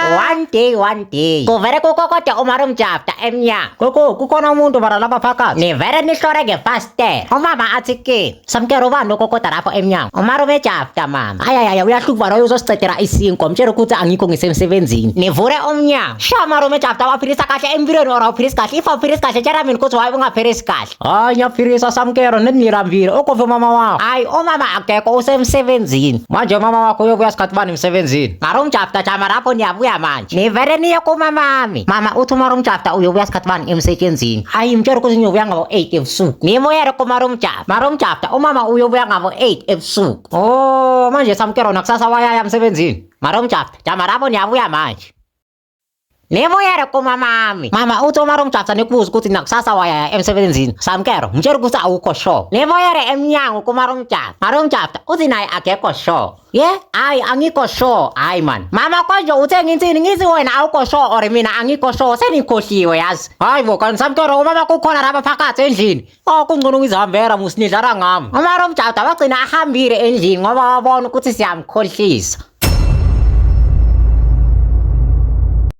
One day, one day. Kuvele kukokoda umarumjafta emnyango. Koko kukhona umuntu mara lapha phakathi. Nivele nihlore ngefasitela. Umama athi kimi, Samkelo ubani lokokoda lapho emnyango? Umarumejafta mama. Ayayaya uyahluka loyo uzosicedela isinkwa. Mtshela ukuthi angikho ngisemsebenzini. Nivule umnyango. Sha marumejafta waphilisa kahle empilweni or awuphilisi kahle. If awuphilisi kahle tshela mina ukuthi why ungaphilisi kahle. Hayi ngiyaphilisa Samkelo nenilambile. Ukuphi umama wakho? Hayi umama akekho usemsebenzini. Manje umama wakho uyobuya sikhathi bani emsebenzini? Marumjafta jama lapho niyabuya manje. Nivele niye kumamami. Mama uthi umarumjafta uyobuya sikhathi bani emsebenzini. Hayi mtshela ukuthi ngiyobuya ngabo 8 ebusuku. Nibuyele kumarumjafta. Marumjafta umama uyobuya ngabo 8 ebusuku. Oh manje Samkelo nakusasa wayaya emsebenzini. Marumjafta jama lapho niyabuya manje. Nibuyele kumamami. Mama uthi umarumjafta nikubuza ukuthi nakusasa wayaya emsebenzini. Samkelo mtshela ukuthi awukho sure. Nibuyele emnyango kumarumjafta. Marumjafta uthi naye akekho sure. Ye, hayi angikho sure. Hayi man. Mama konje uthe ngithini ngithi wena awukho sure or mina angikho sure senikhohliwe yazi. Hayi bo kanti Samkelo umama kukhona lapha phakathi endlini. Oh kungcono ngizihambela musinidlala ngami. Umarumjafta wagcina ahambile endlini ngoba wabona ukuthi siyamkhohlisa.